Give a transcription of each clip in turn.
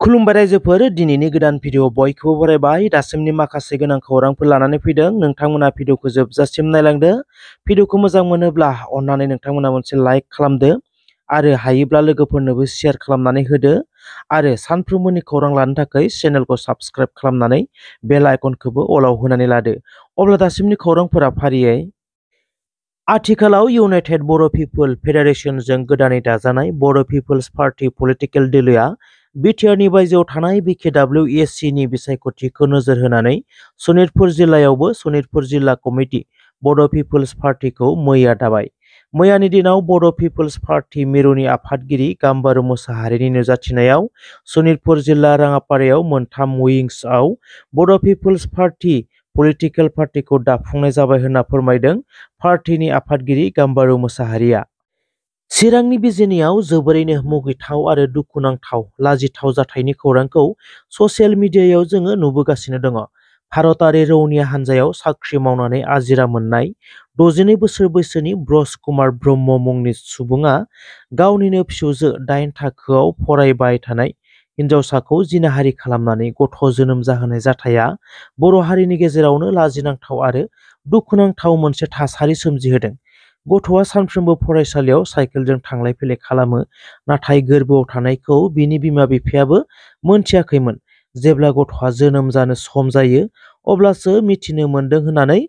खुलुमबाय रायजोफोर दिनैनि गोदान भिडिअ बयखौबो बरायबाय दासिमनि माखासे गोनां खौरांफोर लानानै फैदों नोंथांमोना भिडिअखौ जोबजासिम नायलांदो भिडिअखौ मोजां मोनोब्ला अन्नानै नोंथांमोना मोनसे लाइक खालामदो आरो हायोब्ला लोगोफोरनोबो शेयार खालामनानै होदो आरो सानफ्रोमबोनि खौरां लानो थाखाय चेनेलखौ साबस्क्राइब खालामनानै बेल आइकनखौबो अलाव होनानै लादो अब्ला दासिमनि खौरांफोरा फारियै आथिखालाव इउनाइटेड बर' पिपल फेडारेशनजों गोदानै दाजानाय बर' पिपल्स पार्टी पलिटिकेल दोलोआ बिटिआरनि बायजोआव थानाय बिकेडब्लिउएसि बिसायख'थिखौ नोजोर होनानै सनितपुर जिल्लायावबो सनितपुर जिल्ला कमिटि बर' पिपल्स पार्टीखौ मैया दाबाय। मैयानि दिनाव बर' पिपल्स पार्टी मिरुनि आफादगिरि गाम्बारु मोसाहारिनि नुजाथिनायाव सनितपुर जिल्ला राङापारायाव मोनथाम विंसआव बर' पिपल्स पार्टी पलिटिकेल पार्टीखौ दाफुंनाय जाबाय होनना फोरमायदों पार्टीनि आफादगिरि गाम्बारु मोसाहारिया। चिरांनि बिजिनियाव जोबोरैनो मुगैथाव आरो दुखुनांथाव लाजिथाव जाथायनि खौरांखौ ससियेल मिडियायाव जोङो नुबोगासिनो दङ। भारतारि रौनिया हान्जायाव साख्रि मावनानै आजिरा मोननाय 62 बोसोर बैसोनि ब्रज कुमार ब्रह्म मुंनि सुबुङा गावनिनो फिसौजो 8 थाखोआव फरायबाय थानाय हिन्जावसाखौ जिनाहारि खालामनानै गथ' जोनोम जाहोनाय जाथाया बर' हारिनि गेजेरावनो लाजिनांथाव आरो दुखुनांथाव मोनसे थासारि सोमजिहोदों। गथ'आ सानफ्रोमबो फरायसालियाव साइकेलजों थांलाय फैलाय खालामो नाथाय गोरबोआव थानायखौ बिनि बिमा बिफायाबो मोनथियाखैमोन। जेब्ला गथ'आ जोनोम जानो सम जायो अब्लासो मिथिनो मोन्दों होननानै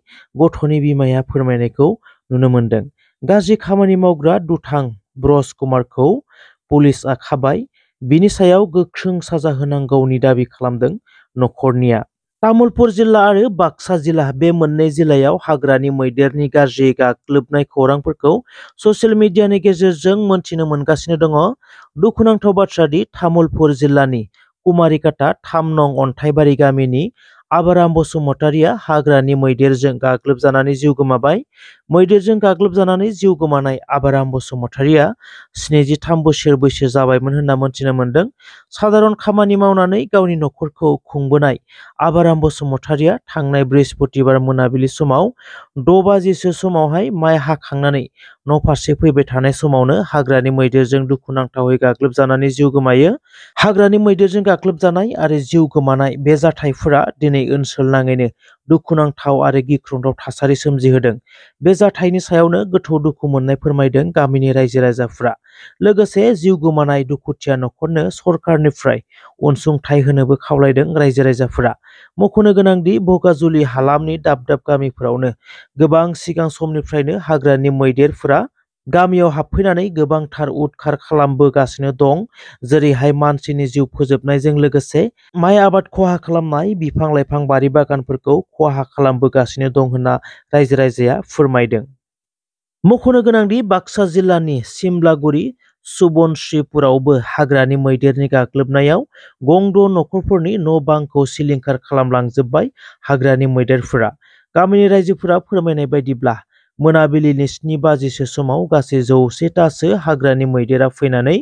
गथ'नि बिमाया फोरमायनायखौ नुनो मोन्दों। गाज्रि खामानि मावग्रा दुथां ब्रज कुमारखौ पुलिसआ खाबाय। बिनि सायाव गोख्रों साजा होनांगौनि दाबि खालामदों नखरनिया। तामुलपुर जिल्ला आरो बाक्सा जिल्ला बे मोननै जिल्लायाव हाग्रानि मैदेरनि गाज्रि गाग्लोबनाय खौरांफोरखौ ससियेल मिडियानि गेजेरजों मोनथिनो मोनगासिनो दङ। दुखुनांथाव बाथ्रा दि तामुलपुर जिल्लानि कुमारिकाटा 3 नं अन्थाइबारि गामिनि आबाराम बसुमतारिया हाग्रानि मैदेरजों गाग्लोबजानानै जिउ गोमाबाय। मैदेरजों गाग्लोबजानानै जिउ गोमानाय आबाराम बसुमतारिया 73 बोसोर बैसो जाबायमोन होनना मोनथिनो मोन्दों। साधारन खामानि मावनानै गावनि नखरखौ खुंबोनाय आबाराम बसुमतारिया थांनाय बृहस्पतिबार मोनाबिलि समाव 6 बाजिसो समावहाय माइ हाखांनानै न'फारसे फैबाय थानाय समावनो हाग्रानि मैदेरजों दुखुनांथावै गाग्लोबजानानै जिउ गोमायो। हाग्रानि मैदेरजों गाग्लोबजानाय आरो जिउ गोमानाय बे जाथायफोरा दिनै ओनसोल नाङैनो दुखुनांथाव आरो गिख्रंथाव थासारि सोमजिहोदों। बे जाथायनि सायावनो गोथौ दुखु मोननाय फोरमायदों गामिनि रायजो राजाफ्रा। लोगोसे जिउ गोमानाय दुखुथिया नखरनो सरकारनिफ्राय अनसुंथाइ होनोबो खावलायदों रायजो राजाफोरा। मख'नो गोनांदि बगाजुलि हालामनि दाब दाब गामिफोरावनो गोबां सिगां समनिफ्रायनो हाग्रानि मैदेरफोरा गामियाव हाबफैनानै गोबांथार उदखार खालामबोगासिनो दं। जेरैहाय मानसिनि जिउ फोजोबनायजों लोगोसे माइ आबाद खहा खालामनाय, बिफां लाइफां बारि बागानफोरखौ खहा खालामबोगासिनो दं होनना रायजो राजाया फोरमायदों। मख'नो गोनांदि बाक्सा जिल्लानि सिमलागुरि सुबनश्रीपुरावबो हाग्रानि मैदेरनि गाग्लोबनायाव गंद' नखरफोरनि न' बांखौ सिलिंखार खालामलांजोब्बाय हाग्रानि मैदेरफोरा। गामिनि रायजोफोरा फोरमायनाय बायदिब्ला मोनाबिलिनि 7 बाजिसो समाव गासै 100तासो हाग्रानि मैदेरा फैनानै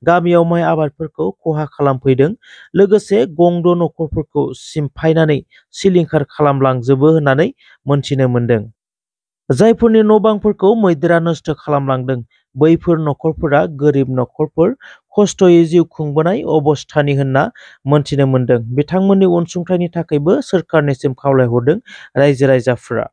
गामियाव माइ आबादफोरखौ खहा खालामफैदों। लोगोसे गंद' नखरफोरखौ सिमफायनानै सिलिंखार खालामलांजोबो होननानै मोनथिनो मोन्दों। जायफोरनि न' बांफोरखौ मैदेरा नस्थ' खालामलांदों बैफोर नखरफोरा गोरिब नखरफोर, खस्थ'यै जिउ खुंबोनाय अबस्थानि होनना मोनथिनो मोन्दों। बिथांमोननि अनसुंथाइनि थाखायबो सोरखारनिसिम खावलायहरदों रायजो राजाफोरा।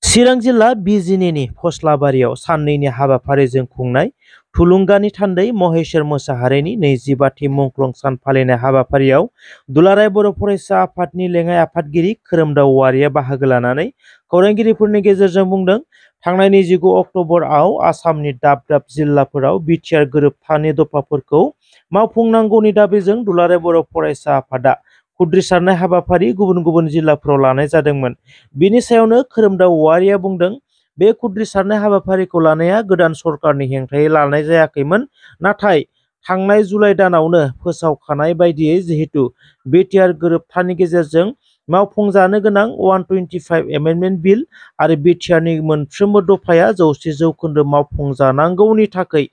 चिरां जिल्ला बिजिनिनि फस्लाबारियाव साननैनि हाबाफारिजों खुंनाय थुलुंगानि थान्दै महेश्वर मोसाहारिनि 25थि मुंख्लं सान फालिनाय हाबाफारियाव दुलाराय बर' फरायसा आफादनि लेङाइ आफादगिरि खोरोमदाव औवारिया बाहागो लानानै खौरांगिरिफोरनि गेजेरजों बुंदों, थांनाय 29 अक्ट'बरआव आसामनि दाब दाब जिल्लाफोराव बिटिआर गोरोबथानि दफाफोरखौ मावफुंनांगौनि दाबिजों दुलाराय बर' फरायसा आफादा खुद्रिसारनाय हाबाफारि गुबुन गुबुन जिल्लाफोराव लानाय जादोंमोन। बिनि सायावनो खोरोमदाव औवारिया बुंदों, बे खुद्रिसारनाय हाबाफारिखौ लानाया गोदान सरकारनि हेंथायै लानाय जायाखैमोन, नाथाय थांनाय जुलाइ दानावनो फोसावखानाय बायदियै जिहेतु बिटिआर गोरोबथानि गेजेरजों मावफुंजानो गोनां 125 एमेन्डमेन्ट बिल आरो बिटिआरनि मोनफ्रोमबो दफाया 100% मावफुंजानांगौनि थाखाय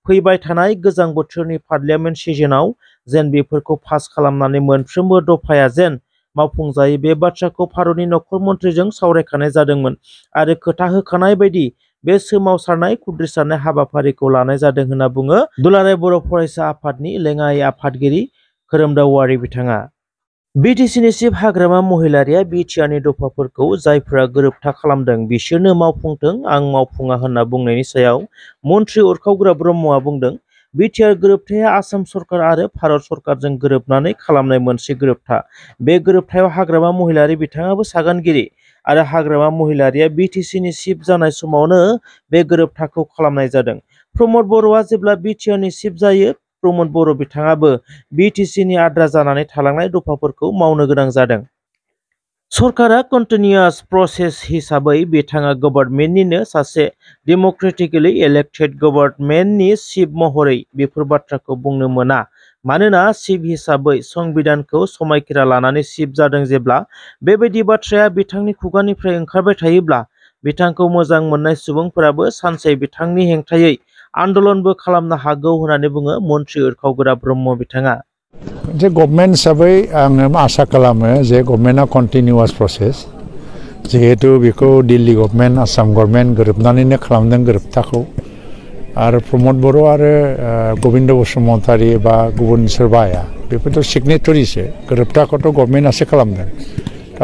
फैबाय थानाय गोजां बोथोरनि पार्लियामेन्ट सिजनआव जेन बेफोरखौ पास खालामनानै मोनफ्रोमबो दफाया जेन मावफुंजायो बे बाथ्राखौ भारतनि नखर मन्थ्रिजों सावरायखानाय जादोंमोन आरो खोथा होखानाय बायदि बे सोमावसारनाय खुद्रिसारनाय हाबाफारिखौ लानाय जादों होनना बुङो दुलाराय बर' फरायसा आफादनि लेङाइ आफादगिरि खोरोमदाव बिथाङा। बिटिसिनि चिफ हाग्रामा महिलारिया बिटिआरनि दफाफोरखौ जायफोरा गोरोबथा खालामदों बिसोरनो मावफुंथों, आं मावफुङा होनना बुंनायनि सायाव मन्थ्रि उरखावग्रा ब्रह्मआ बुंदों, बिटिआर गोरोबथाया आसाम सरकार आरो भारत सरकारजों गोरोबनानै खालामनाय मोनसे गोरोबथा। बे गोरोबथायाव हाग्रामा महिलारि बिथाङाबो सागानगिरि आरो हाग्रामा महिलारिया बिटिसिनि चिफ जानाय समावनो बे गोरोबथाखौ खालामनाय जादों। प्रमद बर'आ जेब्ला बिटिआरनि चिफ जायो, प्रमद बर' बिथाङाबो बिटिसिनि आद्रा जानानै थालांनाय दफाफोरखौ मावनो गोनां जादों। सरकारा कन्टिनिउआस प्रसेस हिसाबै बिथाङा गभर्नमेन्टनिनो सासे डेम'क्रेटिकेलि इलेक्टेड गभर्नमेन्टनि चिफ महरै बेफोर बाथ्राखौ बुंनो मोना। मानोना चिफ हिसाबै संबिधानखौ समायखिरा लानानै चिफ जादों। जेब्ला बेबायदि बाथ्राया बिथांनि खुगानिफ्राय ओंखारबाय थायोब्ला बिथांखौ मोजां मोननाय सुबुंफोराबो सानसे बिथांनि हेंथायै आन्दलनबो खालामनो हागौ होननानै बुङो मन्थ्रि उरखावग्रा ब्रह्म बिथाङा। जे गभर्नमेन्ट हिसाबै आङो आसा खालामो जे गभर्नमेन्टआ कन्टिनिउआस प्रसेस, जिहेतु बेखौ दिल्ली गभर्नमेन्ट आसाम गभर्नमेन्ट गोरोबनानैनो खालामदों गोरोबथाखौ, आरो प्रमद बर' आरो गबिन्द बसुमतारी बा गुबुन सोरबाया बेफोरथ' सिगनेटरिसो, गोरोबथाखौथ' गभर्नमेन्टआसो खालामदों।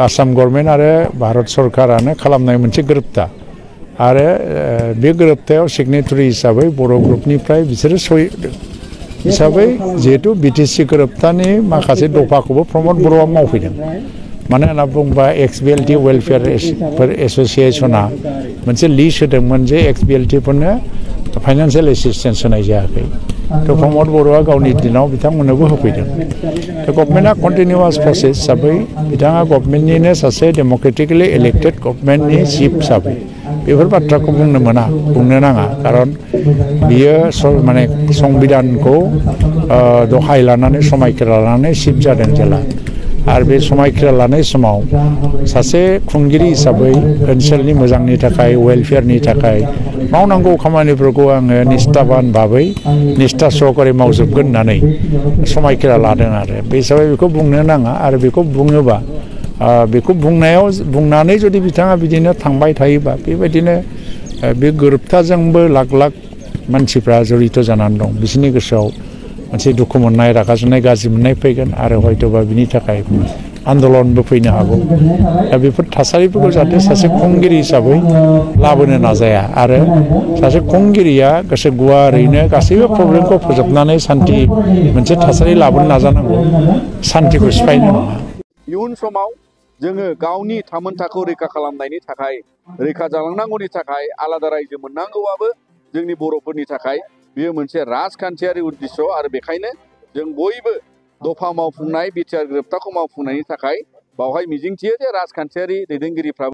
आसाम गभर्नमेन्ट आरो भारत सरकारानो खालामनाय मोनसे गोरोबथा, आरो बे गोरोबथायाव सिगनेटरि हिसाबै बर' ग्रुपनिफ्राय बिसोरो हिसाबै जिहेतु बिटिसि गोरोबथानि माखासे दफाखौबो प्रमद बर'आ मावफैदों। मानो होनना बुङोबा एक्स-बिएलटि वेलफेयार एस'सिएशना मोनसे लिस्ट होदोंमोन जे एक्स-बिएलटिफोरनो फाइनान्सियेल एसिस्टेन्स होनाय जायाखै। थ' प्रमद बर'आ गावनि दिनाव बिथांमोननोबो होफैदों। थ' गभर्नमेन्टआ कन्टिनिउआस प्रसेस हिसाबै बिथाङा गभर्नमेन्टनिनो सासे डेम'क्रेटिकेलि इलेक्टेड गभर्नमेन्टनि चिफ हिसाबै बेफोर बाथ्राखौ बुंनो मोना, बुंनो नाङा। खारन बियो माने संबिधानखौ दहाय लानानै समायखिरा लानानै चिफ जादों जेला, आरो बे समायखिरा लानाय समाव सासे खुंगिरि हिसाबै ओनसोलनि मोजांनि थाखाय, वेलफेयारनि थाखाय मावनांगौ खामानिफोरखौ आङो निष्ठाबान भाबै निष्ठा सहकारे मावजोबगोन होननानै समायखिरा लादों। आरो बे हिसाबै बेखौ बुंनो नाङा, आरो बेखौ बुङोबा बेखौ बुंनानै जुदि बिथाङा बिदिनो थांबाय थायोबा बेबायदिनो बे गोरोबथाजोंबो लाख लाख मानसिफ्रा जड़ित जानानै दं, बिसोरनि गोसोआव मोनसे दुखु मोननाय, रागा जोंनाय, गाज्रि मोननाय फैगोन, आरो हयतोबा बिनि थाखाय आन्दलनबो फैनो हागौ। दा बेफोर थासारिफोरखौ जाहाथे सासे खुंगिरि हिसाबै लाबोनो नाजाया, आरो सासे खुंगिरिया गोसो गुवारैनो गासैबो प्रब्लेमखौ फोजोबनानै सान्थि मोनसे थासारि लाबोनो नाजानांगौ, सान्थिखौ सिफायनो नङा। इयुन समाव जोङो गावनि थामोनथाखौ रैखा खालामनायनि थाखाय, रैखा जालांनांगौनि थाखाय आलादा रायजो मोननांगौआबो जोंनि बर'फोरनि थाखाय बेयो मोनसे राजखान्थियारि उद्देश्य, आरो बेखायनो जों बयबो दफा मावफुंनाय बिटिआर गोरोबथाखौ मावफुंनायनि थाखाय बावहाय मिजिंथियो जे राजखान्थियारि दैदेनगिरिफ्राबो